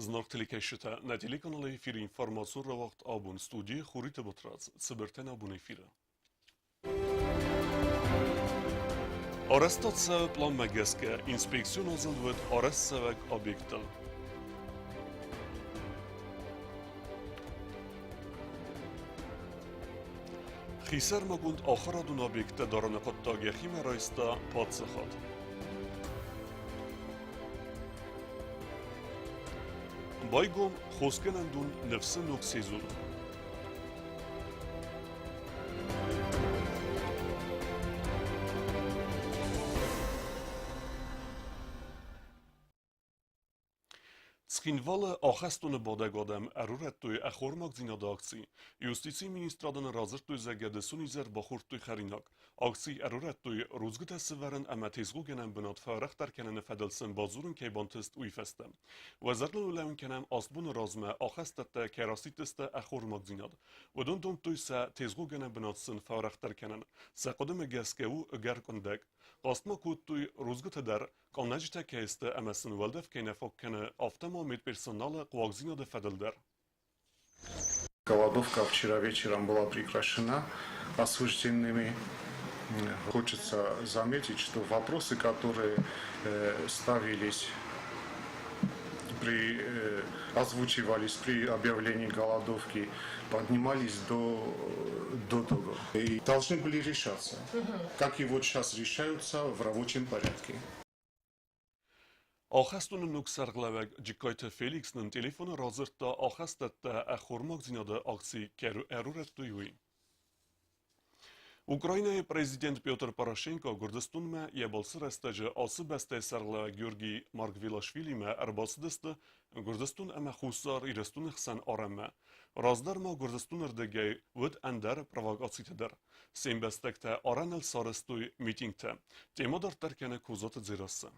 Зынаргъ телекӕсджытӕ, нӕ телеканалы эфиры информацион рауагъд абон студийы Хуриты Батрадз, цыбыртӕн абон эфиры. Арӕзтад цӕуы пъланмӕ гӕсгӕ, инспекцион азылд уыд арӕзтцӕуӕг объекттыл. Хисӕрмагонд ахуырадон объекттӕ дарыны хъуыддаг йӕхимӕ райста паддзахад. Байгом хосгӕнӕндон Ныфсы ног сезон. Цхинвалы ахӕстоны бадӕг адӕм ӕрурӕдтой ӕххормагдзинады акци. Юстицийы министрадӕн радзырдтой, зӕгъгӕ, дысон изӕр бахордтой хӕринаг. Акци ӕрурӕдтой рудзгуытӕ сывӕрын ӕмӕ тезгъогӕнӕн бынат фӕарӕхдӕр кӕныны фӕдыл сын бадзурын кӕй бантыст, уый фӕстӕ. Уӕ зӕрдыл лӕууын кӕнӕм, аст боны размӕ ахӕстӕттӕ кӕй расидтысты ӕххормагдзинад. Уыдон домдтой сӕ тезгъогӕнӕн бынат сын фӕарӕхдӕр кӕнын. Сӕ хъуыдымӕ гӕсгӕ у ӕгӕр къуындӕг. Хъаст ма кодтой рудзгуытӕ дӕр къаннӕджытӕ кӕй сты ӕмӕ сын уӕлдӕф кӕй нӕ фаг кӕны, афтӕ ма медперсоналы хъуагдзинады фӕдыл дӕр. Голодовка вчера вечером была прекращена осужденными. Хочется заметить, что вопросы, которые ставились при, озвучивались при объявлении голодовки, поднимались до того. И должны были решаться, как и вот сейчас решаются в рабочем порядке. Ахӕстоны ног сӕргълӕууӕг Джиккойты Феликс нын телефоны радзырдта ахӕстӕттӕ ӕххормагдзинады акци кӕй ӕрурӕдтой, уый. Украинӕйы президент Петр Порошенко Гуырдзыстонмӕ йӕ балцы рӕстӕджы ацы бӕстӕйы сӕргълӕууӕг Георгий Маргвелашвилимӕ ӕрбацыдысты Гуырдзыстон ӕмӕ Хуссар Ирыстоны хсӕн арӕнмӕ. Раздӕр ма Гуырдзыстоны рдыгӕй уыд ӕндӕр провокацитӕ дӕр. Се мбӕстӕгтӕ арӕныл сарӕзтой митингтӕ. Темӕ дарддӕр кӕны Козаты Дзерассӕ.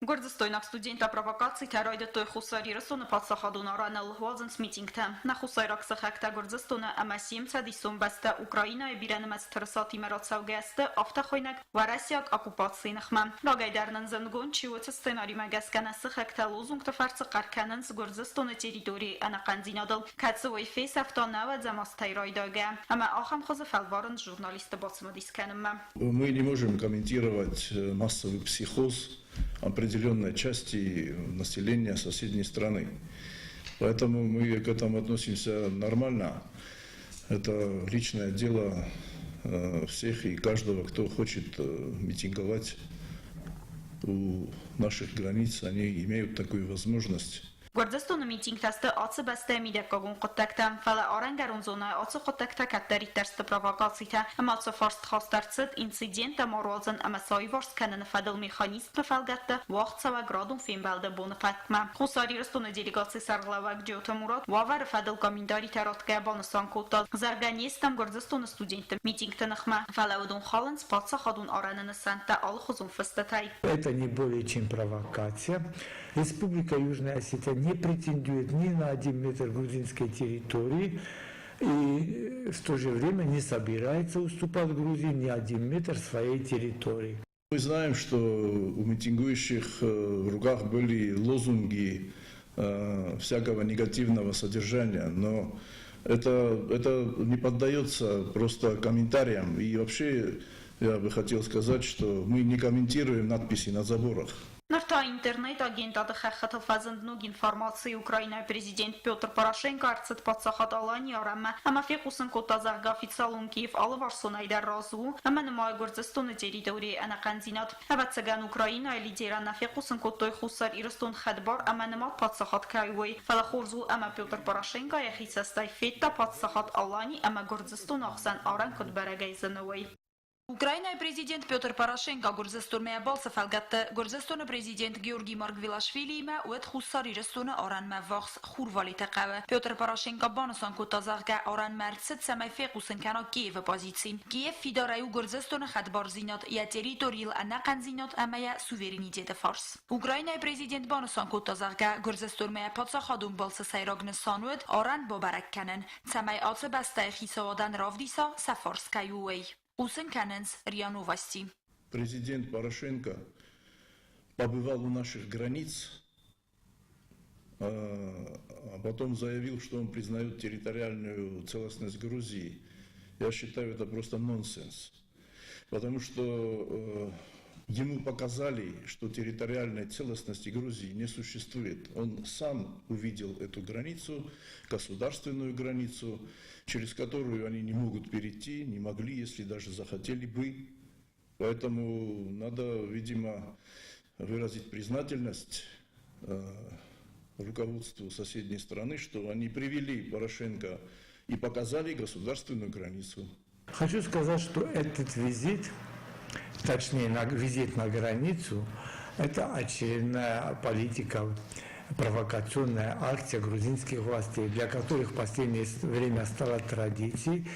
Гуырдзыстойнаг студенттӕ провокацитӕ райдыдтой Хуссар Ирыстоны паддзахадон арӕныл, уадзынц митингтӕ. Нӕ хуссайраг сыхӕгтӕ Гуырдзыстоны ӕмӕ се мцӕдисон бӕстӕ Украинӕйы бирӕнымӕц тырысатимӕ рацӕугӕ сты афтӕ хуыйнӕг уӕрӕсейаг оккупацийы ныхмӕ. Рагӕй дӕр нын зындгонд чи у, уыцы сценаримӕ гӕсгӕ нӕ сыхӕгтӕ лозунгты фӕрцы хъӕр кӕнынц Гуырдзыстоны территорийы ӕнӕхъӕндзинадыл, кӕцы уый фесӕфта нӕуӕдзӕм азтӕй райдайгӕ ӕмӕ ахӕм хуызы фӕлварынц журналистты бацымыдис кӕнынмӕ. Мы не можем комментировать массовый психоз определенной части населения соседней страны. Поэтому мы к этому относимся нормально. Это личное дело всех и каждого, кто хочет митинговать у наших границ. Они имеют такую возможность. Гуырдзыстоны митингтӕ сты ацы бӕстӕйы мидӕггагон хъуыддӕгтӕ, фӕлӕ арӕнгӕрон зонӕйы ацы хъуыддӕгтӕ кӕддӕриддӕр сты провокацитӕ ӕмӕ ацы фарст хаст ӕрцыд инциденттӕ ма руадзын ӕмӕ сӕ аиуварс кӕныны фӕдыл механизмты фӕлгӕтты уагъдцӕуӕг радон фембӕлды боны фӕткмӕ. Хуссар Ирыстоны делегацийы сӕргълӕууӕг Джиоты Мурат уавӕры фӕдыл комментаритӕ ратгӕйӕ банысан кодта, зӕгъгӕ, не стӕм Гуырдзыстоны студентты митингты ныхмӕ, фӕлӕ уыдон халынц паддзахадон арӕны нысӕнттӕ алыхуызон фыстытӕй. Это не более чем провокация. Республика Южная Осетия не претендует ни на один метр грузинской территории и в то же время не собирается уступать Грузии ни один метр своей территории. Мы знаем, что у митингующих в руках были лозунги всякого негативного содержания, но это не поддается просто комментариям. И вообще я бы хотел сказать, что мы не комментируем надписи на заборах. Ныр та интернет-агентады хӕххытыл фӕзынд ног информаци. Украинӕйы президент Петр Порошенко ӕрцыд паддзахад Аланийы арӕнмӕ ӕмӕ фехъусын кодта, зӕгъгӕ, официалон Киев алыварсонӕй дӕр разы у ӕмӕ нымайы Гуырдзыстоны территорийы ӕнӕхъӕндзинад. Ӕвӕццӕгӕн, Украинӕйы лидерӕн нӕ фехъусын кодтой Хуссар Ирыстон хӕдбар ӕмӕ нымад паддзахад кӕй у, уый. Фӕлӕ хорз у ӕмӕ Петр Порошенко йӕхи цӕстӕй федта паддзахад Алани ӕмӕ Гуырдзыстоны ӕхсӕн арӕн куыд бӕрӕгӕй зыны, уый. Украинӕйы президент Петр Порошенко Гуырдзыстонмӕ балцы фӕлгӕтты Гуырдзыстоны президент Георгий Маргвелашвилиимӕ уӕд Хуссар Ирыстоны арӕнмӕ ввахс Хурвалиты хъӕуы. Петр Порошенко банысан кодта, зӕгъгӕ, арӕнмӕ ӕрцыд, цӕмӕй фехъусын кӕна Киевы позици. Киев фидарӕй у Гуырдзыстоны хӕдбардзинад, йӕ территорийыл ӕнӕхъӕндзинад ӕмӕ йӕ суверенитеты фарс. Украинӕйы президент банысан кодта, зӕгъгӕ, Гуырдзыстонмӕ паддзахадон балцы сӕйраг нысан уыд арӕн бабӕрӕг кӕнын, цӕмӕй ацы бӕстӕйы хицауадӕн равдиса, сӕ фарс кӕй у, уый. Хъусын кӕнынц РИА Новости. Президент Порошенко побывал у наших границ. а потом заявил, что он признает территориальную целостность Грузии, я считаю, это просто нонсенс. Потому что ему показали, что территориальной целостности Грузии не существует. Он сам увидел эту границу, государственную границу, через которую они не могут перейти, не могли, если даже захотели бы. Поэтому надо, видимо, выразить признательность руководству соседней страны, что они привели Порошенко и показали государственную границу. Хочу сказать, что этот визит, точнее визит на границу, это очередная политика, провокационная акция грузинских властей, для которых в последнее время стала традицией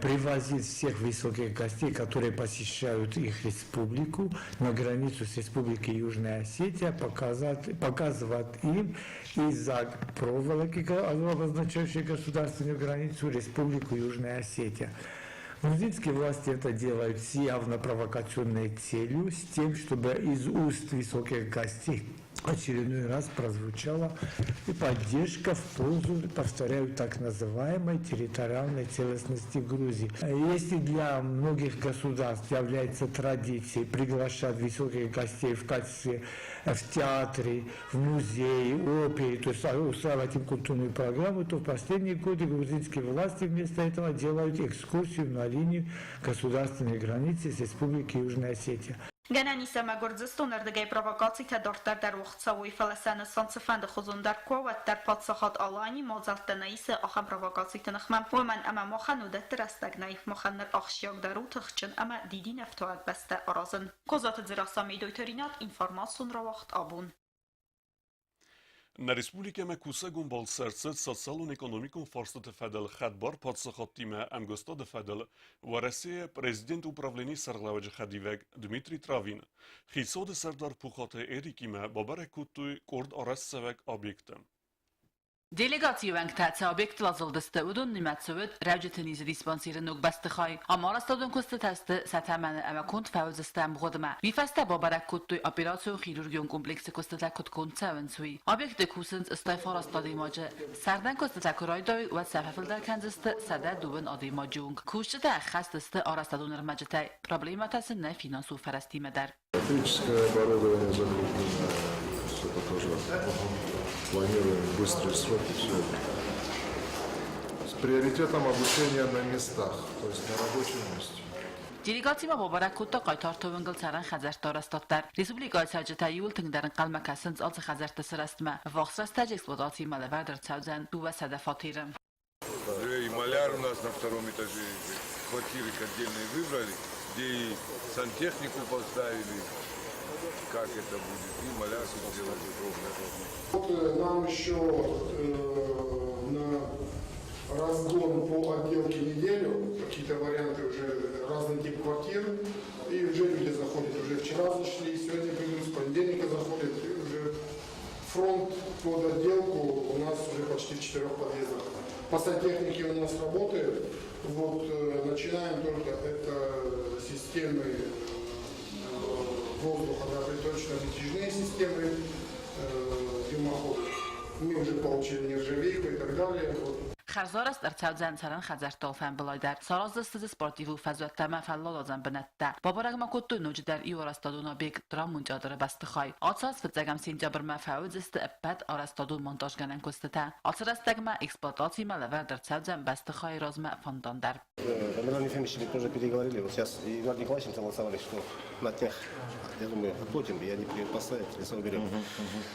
привозить всех высоких гостей, которые посещают их республику, на границу с Республикой Южная Осетия, показывать им из-за проволоки, обозначающей государственную границу, Республику Южная Осетия. Грузинские власти это делают с явно провокационной целью, с тем, чтобы из уст высоких гостей очередной раз прозвучала и поддержка в пользу, повторяю, так называемой территориальной целостности Грузии. Если для многих государств является традицией приглашать высоких гостей в качестве в театре, в музее, опере, то есть устраивать им культурную программу, то в последние годы грузинские власти вместо этого делают экскурсию на линию государственной границы с Республикой Южная Осетия. Гӕнӕн ис ӕмӕ Гуырдзыстоны ӕрдыгӕй провокацитӕ дарддӕр дӕр уагъд цӕуой, фӕлӕ сӕ нысан цыфӕнды хуызон дӕр куы уа, уӕддӕр паддзахад Алани мадзӕлттӕ нӕ исы ахӕм провокациты ныхмӕ, уымӕн ӕмӕ махӕн уыдӕтты рӕстӕг нӕй. Махӕн ныр ахсджиагдӕр у тыхджын ӕмӕ дидинӕфтуаг бӕстӕ аразын. Козаты Дзерассӕ, Медойты Ринат, информацион рауагъд Абон. Нӕ республикӕмӕ кусӕгон балц ӕрцыд социалон-экономикон фарстыты фӕдыл хӕдбар паддзахадтимӕ ӕмгуыстады фӕдыл Уӕрӕсейы президенты управленийы сӕргълӕууӕджы хӕдивӕг Дмитрий Травин. Хицауады сӕрдар Пухаты Эрикимӕ бабӕрӕг кодтой къорд арӕзтцӕуӕг объекты. Делегацийы уӕнгтӕ цы объекттыл азылдысты, уыдон нымӕц уыд рӕуджыты низы диспансеры ног бӕстыхай. Ам арӕзтадон куыстытӕ сты сӕ тӕмӕны ӕмӕ конд фӕуыдзысты ӕмгъуыдмӕ. Уый фӕстӕ бабӕрӕг кодтой операцион хирургион комплексы куыстытӕ куыд конд цӕуынц, уый. Объекты кусынц 89 адӕймаджы. Сӕрдӕн куыстытӕ куы райдайой, уӕд сӕ фӕфылдӕр кӕндзысты 102 адӕймаджы онг. Кусджытӕ ӕххӕст сты арӕзтадон ӕрмӕджытӕй, проблемӕтӕ сын нӕй финансон фӕрӕзтимӕ дӕр. Электрическое оборудование закуплено, все это тоже планируем в быстрые сроки все это. С приоритетом обучения на местах, то есть на рабочем месте. Делегаци ма бабӕрӕг кодта Хъайтарты уынгыл цӕрӕн хӕдзӕртты арӕзтад дӕр. Республикӕйы цӕрджытӕ иууыл тынгдӕр ӕнхъӕлмӕ кӕсынц ацы хӕдзӕртты сырӕзтмӕ. Ӕввахс рӕстӕджы эксплуатацимӕ лӕвӕрд ӕрцӕудзӕн 200 фатеры. И маляр у нас на втором этаже, квартиры отдельные выбрали, где и сантехнику поставили, как это будет, и маляр сделали. Вот нам еще на разгон по отделке неделю, какие-то варианты уже, разный тип квартир, и уже люди заходят, уже вчера зашли, сегодня придут, с понедельника заходят, и уже фронт под отделку у нас уже почти в 4 подъездах. По сантехнике у нас работает, вот начинаем только это системы воздуха, да, приточно-вытяжные системы дымоходов. Мы уже получили нержавейку и так далее. Вот. Хӕрзарӕзт ӕрцӕудзӕн цӕрӕн хӕдзӕртты алфӕмбылай дӕр. Сараздзысты дзы спортивон фӕзуӕттӕ ӕмӕ фӕлладуадзӕн бынӕттӕ. Бабӕрӕг ма кодтой ноджыдӕр иу арӕзтадон объект Драмон театры бӕстыхай. Ацы аз фыццӕгӕм сентябрмӕ фӕуыдзысты ӕппӕт арӕзтадон-монтажгӕнӕн куыстытӕ. Ацы рӕстӕгмӕ эксплуатацимӕ лӕвӕрд ӕрцӕудзӕн бӕстыхайы размӕ фонтан дӕр. Роман Ефимович, мы тоже переговорили. Вот сейчас и Эдуард Николаевич согласовали, что на днях, я думаю, оплатим, и они поставят, лицо уберем.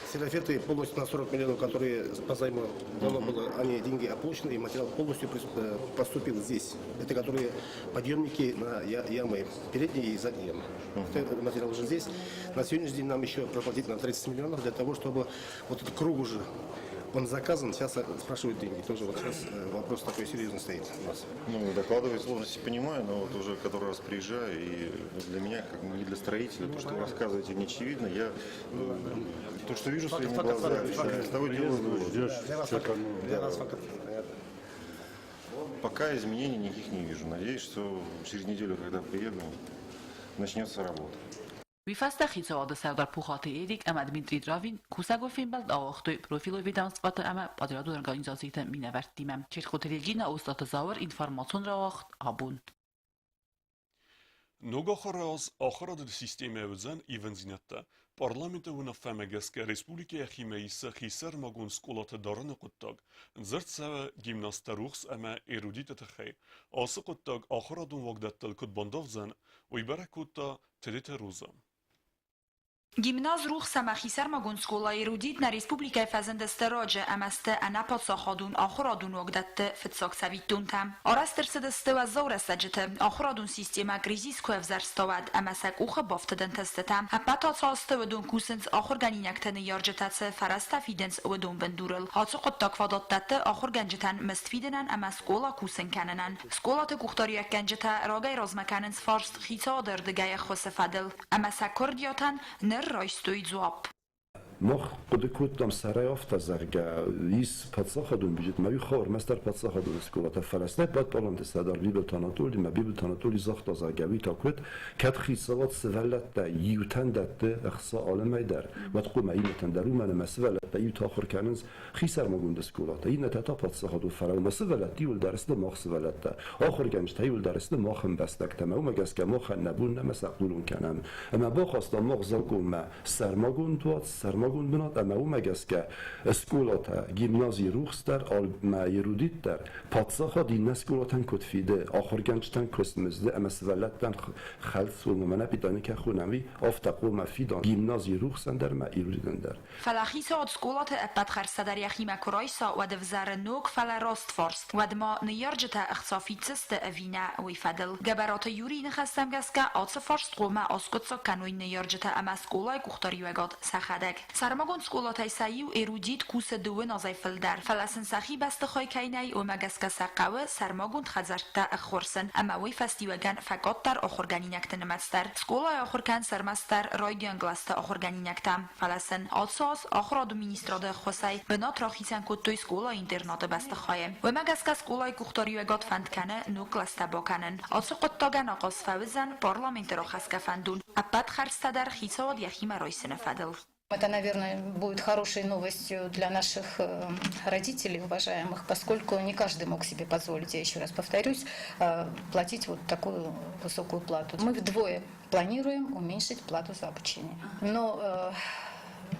Все полностью на 40 миллионов, которые по займу дано было, они деньги оплачены, и материал полностью поступил здесь. Это которые подъемники на ямы, передние и задние ямы. Этот материал уже здесь. На сегодняшний день нам еще проплатить на 30 миллионов для того, чтобы вот этот круг уже, он заказан, сейчас спрашивают деньги. Тоже вот сейчас вопрос такой серьезный стоит у нас. Ну, докладывать сложности понимаю, но вот уже который раз приезжаю, и для меня, как не для строителя, то, что вы рассказываете, не очевидно. Я то, что вижу своими глазами, с того делаю вывод. Для нас факт. Пока изменений никаких не вижу. Надеюсь, что через неделю, когда приеду, начнется работа. Уый фӕстӕ хицауады сӕрдар Пухаты Эрик ӕмӕ Дмитрий Травин кусӕгон фембӕлд ауагътой профилон ведомствоты ӕмӕ подрядон организациты минӕвӕрттимӕ. Чертхъоты Регина, Остъаты Зауыр, информацион рауагъд абон. Ног ахуыры аз ахуырады системӕ уыдзӕн ивындзинӕдтӕ. Парламенты уынаффӕмӕ гӕсгӕ республикӕ йӕхимӕ исы хисӕрмагонд скъолаты дарыны хъуыддаг. Дзырд цӕуы гимназтӕ рухс ӕмӕ эрудиты тыххӕй. Ацы хъуыддаг ахуырадон уагдӕттыл куыд бандавдзӕн, уый бӕрӕг кодта Тедеты Роза. Гимназ рухс ӕмӕ хисӕрмагонд скъола «Эрудит» нӕ республикӕйы фӕзындысты раджы ӕмӕ сты ӕнӕпаддзахадон ахуырадон уагдӕтты фыццаг цӕвиттонтӕ. Арӕзт ӕрцыдысты уӕззау рӕстӕджыты, ахуырадон системӕ кризис куы ӕвзӕрста, уӕд ӕмӕ сӕ къухы бафтыд ӕнтыстытӕ. Ӕппӕт ацы азты уыдон кусынц ахуыргӕнинӕгты ныййарджытӕ цы фӕрӕзтӕ фидынц, уыдон бындурыл. Ацы хъуыддаг фадат дӕтты ахуыргӕнджытӕн мызд фидынӕн ӕмӕ скъола кусын кӕнынӕн. Скъолаты къухдариуӕггӕнджытӕ рагӕй размӕ кӕнынц фарст хицауады ӕрдыгӕй ӕххуысы фӕдыл ӕмӕ сӕ куырдиатӕн ныр райстой дзуапп. Мах хъуыды кодтам сӕрӕй афтӕ, зӕгъгӕ, ис паддзахадон бюджет, ма уый ӕрмӕстдӕр паддзахадон скъолатӕ, фӕлӕ стӕй парламенты сӕрдар Бибылты Анатоли ӕмӕ Бибылты Анатоли загъта, зӕгъгӕ, уый та куыд, кӕд хицауад сывӕллӕттӕ иутӕн дӕтты ӕхца алӕмӕй дӕр, уӕд хъуамӕ иннӕтӕн дӕр, уымӕн ӕмӕ сывӕллӕттӕ иутӕ ахуыр кӕнынц хисӕрмагонд скъолатӕ, иннӕтӕ та паддзахадон, фӕлӕ уымӕ сывӕллӕтты иуылдӕр сты мах сывӕллӕттӕ, ахуыргӕнджытӕ иуылдӕр сты мах ӕмбӕстӕгтӕ ӕмӕ уымӕ гӕсгӕ махӕн нӕ бон нӕма сӕ хъулон кӕнӕм. Ӕмӕ бахастам мах закъонмӕ сӕрмагонд уат, сӕрмагонд бынат ӕмӕ уымӕ гӕсгӕ скъолатӕ, гимнази рухс дӕр, ӕмӕ эрудит дӕр паддзахад иннӕ скъолатӕн куыд фиды, ахуыргӕнджытӕн куыстмызды ӕмӕ сывӕллӕттӕн хӕлц уымӕ мӕнӕ питани кӕй хонӕм, уый афтӕ хъуамӕ фида гимнази рухсӕн дӕр ӕмӕ эрудитӕн дӕр. Фӕлӕ хицауад скъолаты ӕппӕт хӕрзтӕ дӕр йӕхимӕ куы райса, уӕд ӕвзӕры ног, фӕлӕ раст фарст. Уӕд ма ныййарджытӕ ӕхца фиддзысты ӕви нӕ, уый фӕдыл. Гӕбӕраты Юрийы ныхӕстӕм гӕсгӕ, ацы фарст хъуамӕ аскъуыддзаг кӕной ныййарджытӕ ӕмӕ скъолайы къухдариуӕгад сӕхӕдӕг. Сӕрмагонд скъолатӕй сӕ иу Эрудит кусы дыууын азӕй фылдӕр, фӕлӕ сын сӕхи бӕстыхай кӕй нӕй, уымӕ гӕсгӕ сӕ хъӕуы сӕрмагонд хӕдзӕрттӕ ӕххуырсын, ӕмӕ уый фӕстиуӕгӕн фӕкъаддӕр ахуыргӕнинӕгты нымӕц дӕр. Скъолайы ахуыр кӕн ӕрмӕстдӕр райдиан кълӕсты ахуыргӕнинӕгтӕ. Фӕлӕ сын ацы аз ахуырады министрады ӕххуысӕй бынат рахицӕн кодтой скъола-интернаты бӕстыхайы. Уымӕ гӕсгӕ скъолайы къухдариуӕгад фӕнд кӕны ног кълӕстӕ бакӕнын. Ацы хъуыддагӕн ахъаз фӕуыдзӕн парламенты рахӕсгӕ фӕндон ӕппӕт хӕрдзтӕ дӕр хицауад йӕхимӕ райсыны фӕдыл. Это, наверное, будет хорошей новостью для наших родителей уважаемых, поскольку не каждый мог себе позволить, я еще раз повторюсь, платить вот такую высокую плату. Мы вдвое планируем уменьшить плату за обучение. Но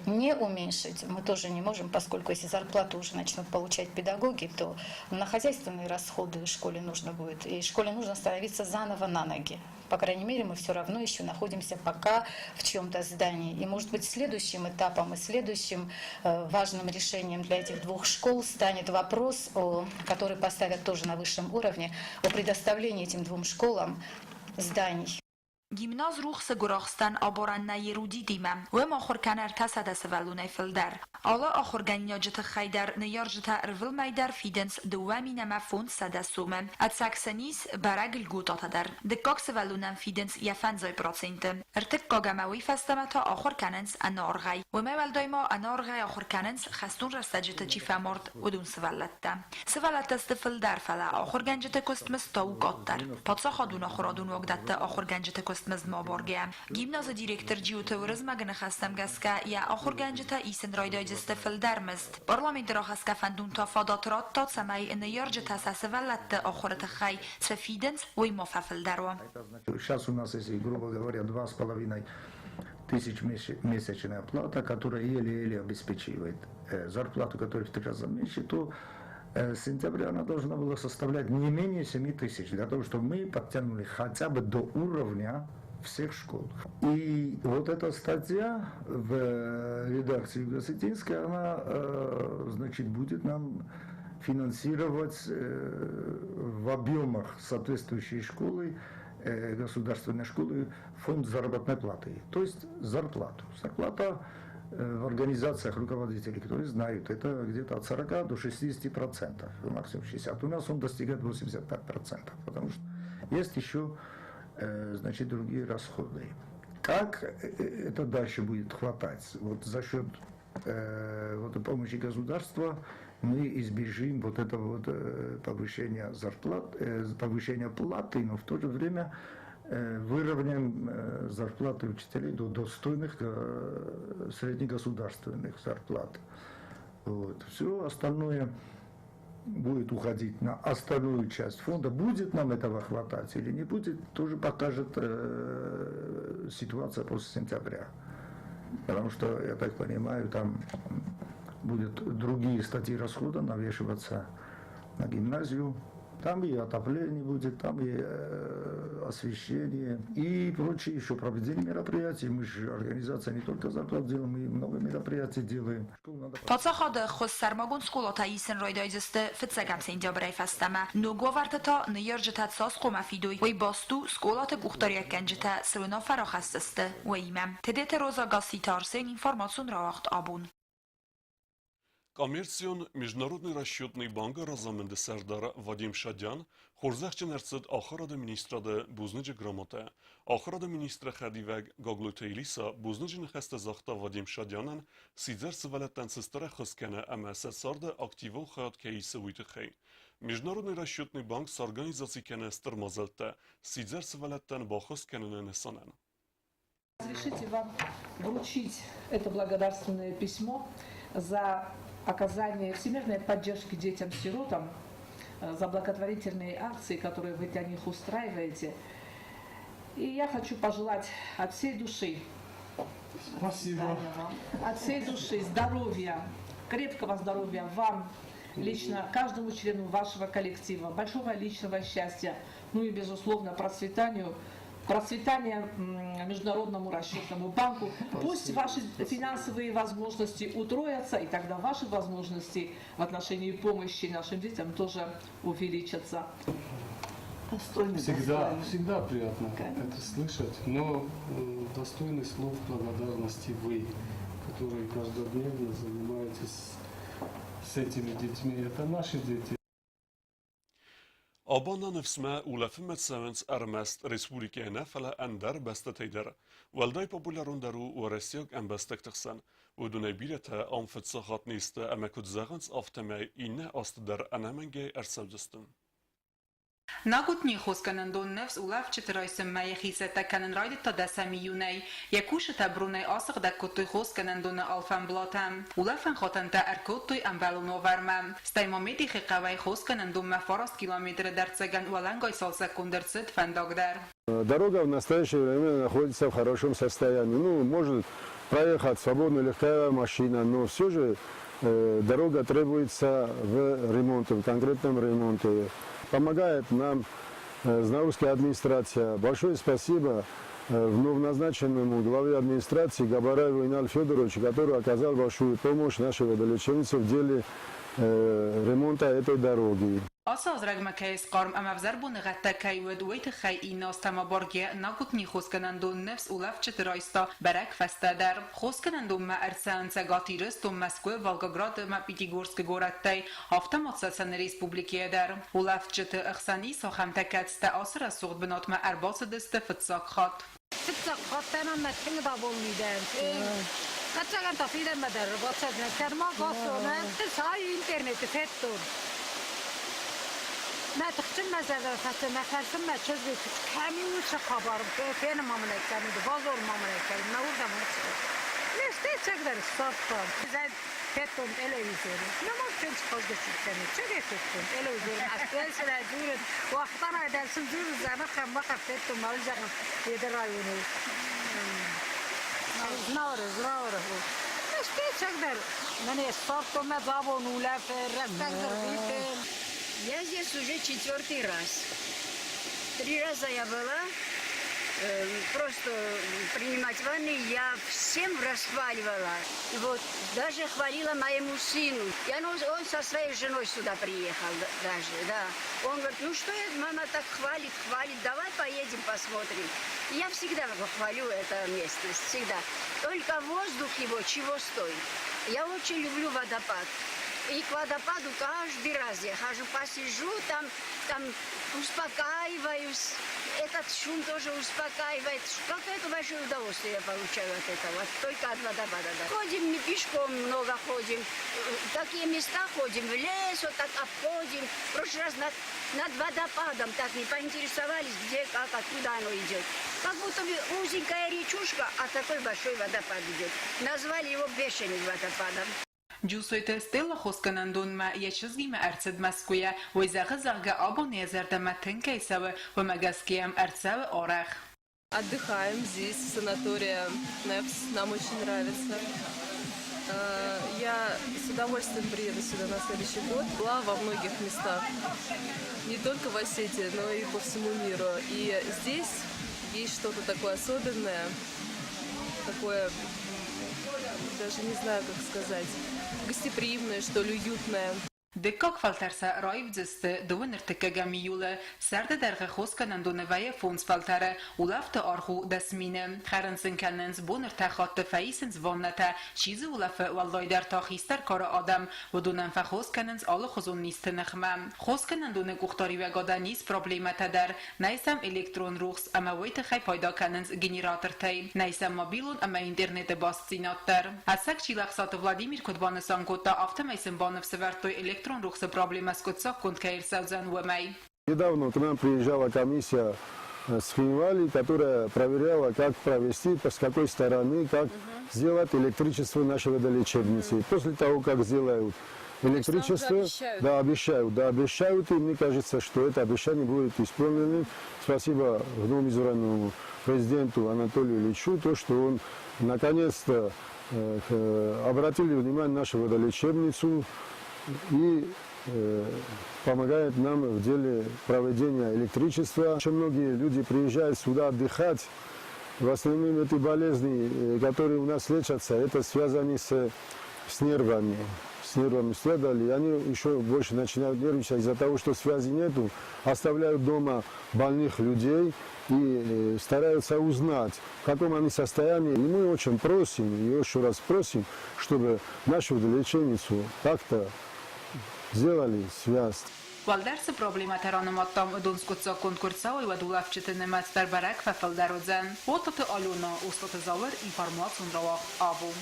не уменьшить мы тоже не можем, поскольку если зарплату уже начнут получать педагоги, то на хозяйственные расходы школе нужно будет. И школе нужно становиться заново на ноги. По крайней мере, мы все равно еще находимся пока в чьем-то здании. И, может быть, следующим этапом и следующим важным решением для этих двух школ станет вопрос, который поставят тоже на высшем уровне, о предоставлении этим двум школам зданий. Гимназ рухсы гуырахстӕн аборӕн нӕ Эрудит-имӕ. Уым ахуыр кӕны 300 сывӕллонӕй фылдӕр. Алы ахуыргӕнинаджы тыххӕй дӕр ныййарджытӕ ӕрвылмӕй дӕр фидынц 2500 сомы. Ӕцӕг сын ис бӕрӕг льготӕтӕ дӕр. Дыккаг сывӕллонӕн фидынц йӕ 5%. Ӕртыккаг ӕмӕ уый фӕстӕмӕ та ахуыр кӕнынц ӕнӕаргъӕй. Уымӕй уӕлдай ма ӕнӕаргъӕй ахуыр кӕнынц, хӕстон рӕстӕджыты чи фӕмард, уыдон сывӕллӕттӕ. Сывӕллӕттӕ сты фылдӕр, фӕлӕ ахуыргӕнджыты куыстмызд та у къаддӕр. Паддзахадон ахуырадон уагдӕтты ахуыргӕнджыты куыстмыздмӕ абаргӕйӕ. Гимназы директор Джиоты Уырызмӕгы ныхӕстӕм гӕсгӕ, йӕ ахуыргӕнджытӕ исын райдайдзысты фылдӕр мызд. Парламенты рахӕсгӕ фӕндон та фадат радта, цӕмӕй ныййарджытӕ сӕ сывӕллӕтты ахуыры тыххӕй цы фидынц, уый ма фӕфылдӕр уа. Сейчас у нас, если, грубо говоря, 2,5 тысяч месячная плата, которая еле-еле обеспечивает зарплату, которая в три раза меньше, то с сентября она должна была составлять не менее 7 тысяч, для того, чтобы мы подтянули хотя бы до уровня всех школ. И вот эта статья в редакции юго-осетинской, она, значит, будет нам финансировать в объемах соответствующей школы, государственной школы, фонд заработной платы, то есть зарплату. Зарплата в организациях руководителей, которые знают, это где-то от 40 до 60%, максимум 60. У нас он достигает 85%, потому что есть еще, значит, другие расходы. Как это дальше будет хватать? Вот за счет вот, помощи государства мы избежим вот этого вот повышения зарплат, повышения платы, но в то же время Выровняем зарплаты учителей до достойных среднегосударственных зарплат. Вот. Все остальное будет уходить на остальную часть фонда. Будет нам этого хватать или не будет, тоже покажет ситуация после сентября. Потому что, я так понимаю, там будут другие статьи расхода навешиваться на гимназию. Там и отопление будет, там и освещение, и прочие еще проведение мероприятий. Мы же организация не только зарплат делаем, мы много мероприятий делаем. Паддзахады ӕххуыс сӕрмагонд скъолатӕ исын райдайдзысты фыццӕгӕм сентябрӕй фӕстӕмӕ. Ног уавӕрты та ныййарджытӕ цас хъуамӕ фидой, уый баст у, скъолаты къухдариуӕггӕнджытӕ цы уынаффӕ рахӕсдзысты, уыимӕ. Тедеты Роза Гасситы Арсен, информацион рауагъд Абон. Коммерцион Международный расчетный бангы разамынды сӕрдар Вадим Шадян хорзӕхджын ӕрцыд Ахуырады министрады бузныджы грамотӕ. Ахуырады министры хӕдивӕг Гаглойты Элиса бузныджы ныхӕстӕ загъта Вадим Шадянӕн, сидзӕр сывӕллӕттӕн цы стыр ӕххуыс кӕны ӕмӕ сӕ царды активон хайад кӕй исы, уый тыххӕй. Международный расчетный банк сорганизаци кӕны стыр мадзӕлттӕ сидзӕр сывӕллӕттӕн баххуыс кӕныны нысанӕн. Разрешите вам вручить это благодарственное письмо за оказание всемирной поддержки детям-сиротам, за благотворительные акции, которые вы для них устраиваете. И я хочу пожелать от всей души. Спасибо. От всей души здоровья, крепкого здоровья вам, лично каждому члену вашего коллектива, большого личного счастья, ну и, безусловно, процветания Международному расчетному банку. Пусть ваши финансовые возможности утроятся, и тогда ваши возможности в отношении помощи нашим детям тоже увеличатся. Достойный, Всегда, достойный. всегда приятно Конечно. это слышать, но достойны слов благодарности вы, которые каждодневно занимаетесь с этими детьми. Это наши дети. Абон нӕ ныфсмӕ улӕфынмӕ цӕуынц ӕрмӕст республикӕйы нӕ, фӕлӕ ӕндӕр бӕстӕтӕй дӕр. Уӕлдай популярондӕр у уӕрӕсейаг ӕмбӕстӕгты хсӕн. Уыдонӕй бирӕтӕ ам фыццаг хатт не сты ӕмӕ куыд зӕгъынц, афтӕмӕй иннӕ азты дӕр ӕнӕмӕнгӕй ӕрцӕудзысты. Нагутни хосгӕнӕндон Ныфс улӕфджыты райсоммӕ йӕхи цӕттӕ кӕнын райдыдта дӕсӕм июнӕй. Йӕ кусджытӕ бронӕй асыгъдӕг кодтой хосгӕнӕндоны алфӕмблатӕ. Улӕфӕн хатӕнтӕ ӕркодтой ӕмбӕлон уавӕрмӕ. Стӕй ма Медихы хъӕуӕй хосгӕнӕндонмӕ 9 километры дӕрддзӕгӕн уӕлӕнгай цалцӕггонд ӕрцыд фӕндаг дӕр. Дорога в настоящее время находится в хорошем состоянии. Ну, может проехать свободно легковая машина, но все же дорога требуется в ремонте, в конкретном ремонте. Помогает нам Знаурская администрация. Большое спасибо вновь назначенному главе администрации Габараеву Иналь Федоровичу, который оказал большую помощь нашей водолечебнице в деле ремонта этой дороги. Ацы аз рӕгмӕ кӕй схъарм ӕмӕ ӕвзӕр боныгъӕдтӕ кӕй уыд, уый тыххӕй иннӕ азтӕм абаргӕ Нагутни хосгӕнӕндон Ныфс улӕфджыты райста бӕрӕг фӕстӕдӕр. Хосгӕнӕндонмӕ ӕрцӕуынц Цӕгат Ирыстон, Мӕскуы, Волгоград ӕмӕ Пятигорскы горӕттӕй, афтӕ ма Цӕцӕны республикӕйӕ дӕр. Улӕфджыты ӕхсӕн ис ахӕмтӕ, кӕцытӕ ацы рӕсугъд бынатмӕ ӕрбацыдысты фыццаг хатт. Фыццаг хаттӕн ӕмӕ тынг довольный дӕн. Ӕцӕгӕн та фидӕнмӕ дӕр бацӕдзынӕн. Ма бацонӕн, сай интернеты федтон. Мӕ тыхджын мӕ зӕрдӕ фӕци, мӕ фӕрсын мӕ чызг, кӕм и уыцы хабар, фены ма мын ӕй кӕнид, базор ма мын ӕй кӕнид, мӕ уырдӕм ацыд. Не стӕй ӕцӕгдӕр ссардтам. Федтон телевизоры. Нӕма фенцхъазгӕ кӕны. Чегӕй федтон телевизоры. Астӕсырӕ дзурын, уахтанай дӕр сын дзурын, зӕгъын, махӕ федтон, ма зӕгъын, еды районы. Знауыры, Знауыры. Стӕй ӕцӕгдӕр мӕнӕ ссардтон мӕ забон улӕфы, рӕстӕг дзы рвитын. Я здесь уже четвертый раз. Три раза я была, просто принимать ванны, я всем расхваливала. И вот даже хвалила моему сыну. Я, ну, он со своей женой сюда приехал даже, да. Он говорит, ну что я, мама так хвалит, хвалит, давай поедем посмотрим. И я всегда хвалю эту местность, всегда. Только воздух его чего стоит. Я очень люблю водопад. И к водопаду каждый раз я хожу, посижу там, там успокаиваюсь. Этот шум тоже успокаивает. Какое-то большое удовольствие я получаю от этого, только от водопада. Да. Ходим, мы пешком много ходим, такие места ходим, в лес вот так обходим. В прошлый раз над, над водопадом так не поинтересовались, где, как, откуда оно идет. Как будто бы узенькая речушка, а такой большой водопад идет. Назвали его бешеным водопадом. Джусойты Стелла хосгӕнӕндонмӕ йӕ чызгимӕ ӕрцыд Мӕскуыйӕ. Уый зӕгъы, зӕгъгӕ, абон йӕ зӕрдӕмӕ тынг кӕй цӕуы, уымӕ гӕсгӕ йӕм ӕрцӕуы арӕх. Отдыхаем здесь, в санатории Нефс. Нам очень нравится. Я с удовольствием приеду сюда на следующий год. Была во многих местах, не только в Осетии, но и по всему миру. И здесь есть что-то такое особенное, такое, даже не знаю, как сказать, гостеприимное, что ли, уютное. Дыккаг фӕлтӕр сӕ раивдзысты дыууын ӕртыккӕгӕм июлы. Сӕрды дӕргъы хосгӕнӕндоны вӕййы фондз фӕлтӕры. Улӕфты аргъ у 10 000. Хӕрын сын кӕнынц, бон ӕртӕ хатты фӕисынц ваннӕтӕ. Чи дзы улӕфы, уӕлдайдӕр та хистӕр кары адӕм. Уыдонӕн фӕхос кӕнынц алыхуызон низты ныхмӕ. Хосгӕнӕндоны къухдариуӕгадӕн ис проблемӕтӕ дӕр. Нӕй сӕм электрон рухс ӕмӕ уый тыххӕй пайда кӕнынц генератортӕй. Нӕй сӕм мобилон ӕмӕ интернеты бастдзинад дӕр. Ӕцӕг Чилӕхсаты Владимир куыд банысан кодта, афтӕмӕй сын баныфс ӕвӕрдтой электрон рухсы проблемӕ скъуыддзаггонд кӕй ӕрцӕудзӕн, уымӕй. Недавно к нам приезжала комиссия с Цхинвали, которая проверяла, как провести, с какой стороны, как сделать электричество нашей водолечебницы. После того, как сделают электричество, обещают. Да, обещают, и мне кажется, что это обещание будет исполнено. Спасибо вновь избранному президенту Анатолию Ильичу, то, что он наконец-то обратили внимание на нашу водолечебницу и помогает нам в деле проведения электричества. Очень многие люди приезжают сюда отдыхать. В основном эти болезни, которые у нас лечатся, это связаны с нервами. С нервами страдали, и они еще больше начинают нервничать из-за того, что связи нету, оставляют дома больных людей и стараются узнать, в каком они состоянии. И мы очень просим, и еще раз просим, чтобы нашу лечебницу как-то сделали связь. Уӕлдӕр цы проблемӕтӕ ранымадтам, уыдон скъуыддзаггонд куы рцӕуой, уӕд улӕфджыты нымӕц дӕр бӕрӕг фӕфылдӕр уыдзӕн. Уотыты Алена, Остъаты Зауыр, информацион рауагъд Абон.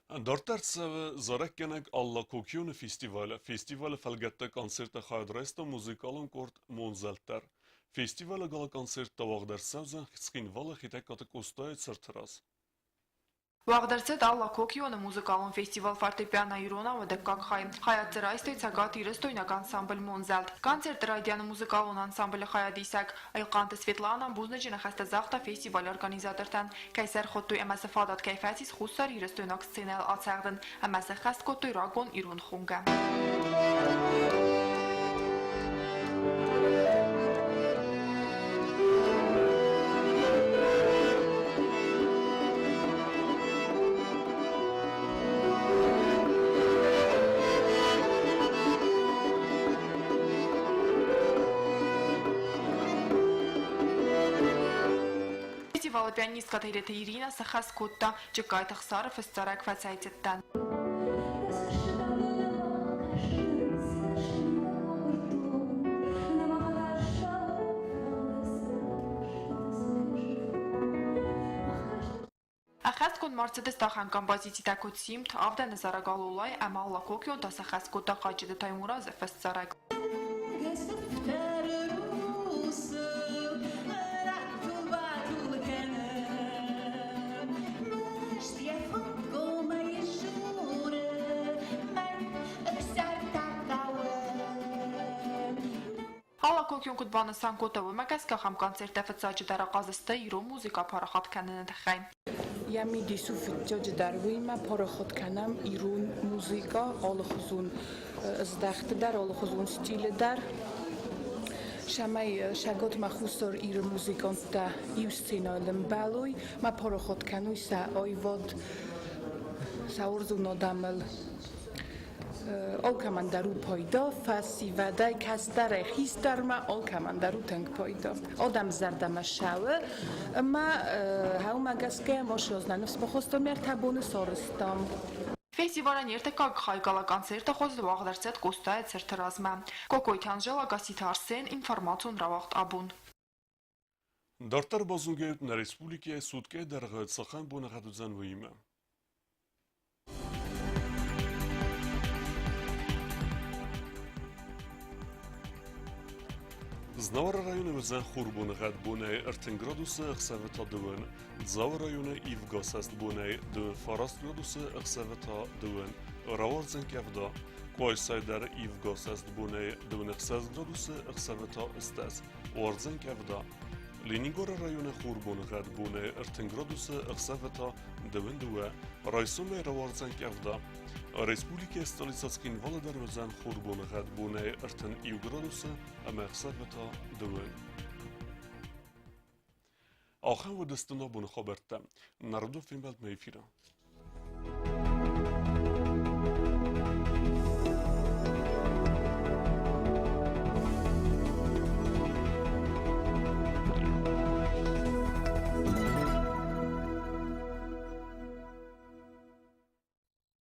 Дарддӕр цӕуы зарӕггӕнӕг Алла Кокионы фестиваль. Фестивалы фӕлгӕтты концерты хайад райста музыкалон къорд Монзӕлд дӕр. Фестивалы гала-концерттӕ уагъд ӕрцӕудзӕн Цхинвалы Хетӕгкаты Къостайы цырты раз. Уагъд ӕрцыд Алла Кокионы музыкалон фестивал фортепиано иронау дыккаг хай. Хайад дзы райстой цӕгатирыстойнаг ансамбль Монзӕлд. Концерты райдианы музыкалон ансамблы хайадисӕг Ӕлхъанты Светлана бузныджы ныхӕстӕ загъта фестивалы организатортӕн, кӕй сӕ ӕрхуыдтой ӕмӕ цы фадат кӕй фӕцис Хуссар Ирыстойнаг сценӕйыл ацӕгъдын ӕмӕ сӕххӕст кодтой рагон ирон хонгӕ. Фестивалы пианисткӕ Тедеты Ирина сӕххӕст кодта Джыккайты Ӕхсары фыст зарӕг Фӕцӕйцыдтӕн. Ӕххӕстгонд ма рцыдысты ахӕм композицитӕ куыд Симд, Авдӕны зарӕг Алолай ӕмӕ Алла Кокион та сӕххӕст кодта Хъаджиты Таймуразы фыст зарӕг. Сыфтӕры русыл ратул-батул кӕны, Мыст йӕ хуыггомӕй суры, Мӕн ӕхсӕртӕ хъӕуы. Алла Кокион куыд банысан кодта, уымӕ гӕсгӕ ахӕм концерттӕ фыццаджыдӕр ахъаз сты ирон музыкӕ парахат кӕныны тыххӕй. Йӕ мидис у фыццаджыдӕр уыимӕ парахат кӕнӕм ирон музыкӕ алыхуызон здӕхты дӕр, алыхуызон стилы дӕр. Цӕмӕй Цӕгатмӕ Хуссар Иры музыканттӕ иу сценӕйыл ӕмбӕлой, ма парахат кӕной сӕ аивад, сӕ уарзон адӕмыл. Алкӕмӕн дӕр у пайда, фӕсивӕдӕй, кӕстӕрӕй, хистӕрмӕ алкӕмӕн дӕр у тынг пайда. Адӕм зӕрдӕмӕ ссӕуы ӕмӕ уымӕ гӕсгӕ ма нӕ ныфс бахастам ӕртӕ боны сарӕзтам. Фестивалӕн йе ртыккаг хай гала-концерты хуызы уагъд ӕрцыд Къостайы цырты размӕ. Кокойты Анжела, Гасситы Арсен, информацион рауагъд Абон. Дарддӕр базонгӕ нӕ республикӕйы суткӕйы дӕргъы цахӕм боныгъӕд уыдзӕн, уыимӕ. Знауыры районы уыдзӕн хурбоныгъӕд бонӕй 30 градусы, ӕхсӕвы та дыууын. Дзауы районы ивгӕ сӕст бонӕй 29 градусы, ӕхсӕвы та дыууын. Рауардзӕн къӕвда. Къуайсайы дӕр ивгӕ сӕст бонӕй 26 градусы, ӕхсӕвы та 10. Уардзӕн къӕвда. Ленингоры районы хурбоныгъӕд бонӕй 30 градусы, ӕхсӕвы та 22. Райсомӕй рауардзӕн къӕвда. Республикӕйы столицӕ Цхинвалы дӕр уыдзӕн хурбоныгъӕд бонӕй 31 градусы ӕмӕ ӕхсӕвы та дыууын. Ахӕм уыдысты ногбоны хабӕрттӕ. Народон фембӕлдмӕ эфиры.